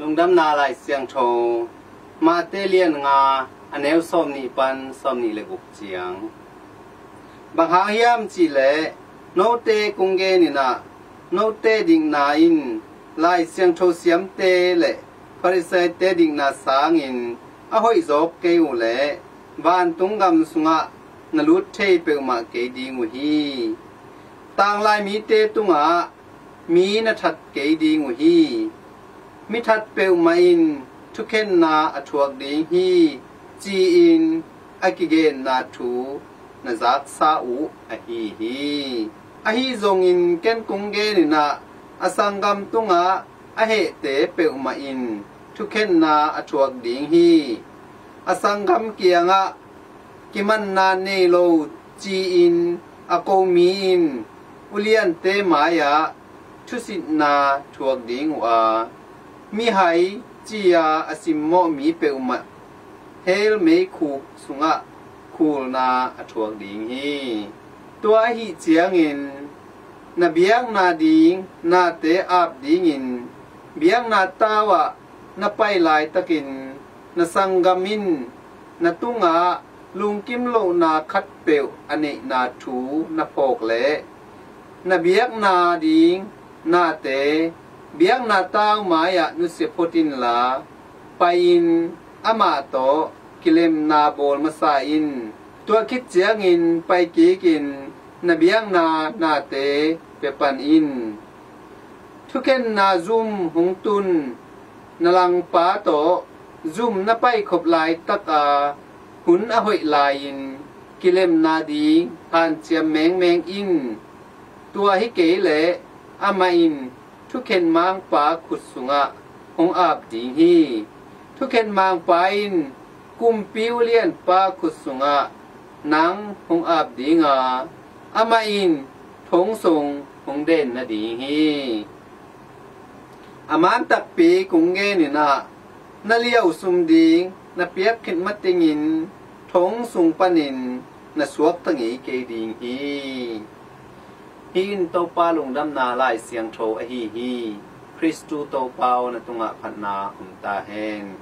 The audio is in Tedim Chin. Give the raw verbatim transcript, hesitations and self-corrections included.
Lungdamna Lai Siangtho, Mate lian nga, a neu sawmnih pan sawmnih le guk ciang. Bang hang hiam cihleh, note kong genin ah, note dikna in Lai Siangtho siamte le Pharisaite dikna sangin a hoih zawk kei uh leh, vantung gam sungah na lut thei peuhmah kei ding uh hi. Tanglai mite tungah mi na that kei ding uh hi. Mi that peuhmah in thukhenna a thuak ding hi, ci-in a kigenna thu na zaksa uh ahi hi. Ahi zongin ken kong genin ah, a sanggam tungah a hehte peuhmah in thukhenna a thuak ding hi. A sanggam kiangah kimanna nei lo ci-in a ko mi in uliante mai-ah thusitna thuak ding uh a, mihai ci-a a simmawh mi peuhmah hell meikhuk sungah khulna a thuak ding hi. Tua ahih ciangin na biakna ding nate ap dingin biakna tau ah na pai laitakin na sanggam in na tungah lungkim lohna khatpeuh a neihna thu na phawk leh, na biakna ding nate biakna tau mai-ah nusia phot inla, pai-in amah tawh kilemna bawl masa in. Tua khit ciangin pai kikin na biakna nate pia pan in. Thukhenna zum hong tun na langpa tawh zum na paikhop laitaka hun a hoih lai-in kilemna ding hanciam mengmeng in. Tua hi kei leh amah in thukhen mangpa khut sungah hong ap ding hi. Thukhen mangpa in kumpi ulianpa khut sungah nang hong ap ding a, amah in thong sung hong den nading hi. A man takpi kong genin ah, na liau sum ding na piak khit matingin thong sung panin na suakta ngei kei ding hi. Hih in Topa lungdamna Lai Siangtho ahi hi. Khristu Topa aw, na tungah phatna om ta hen.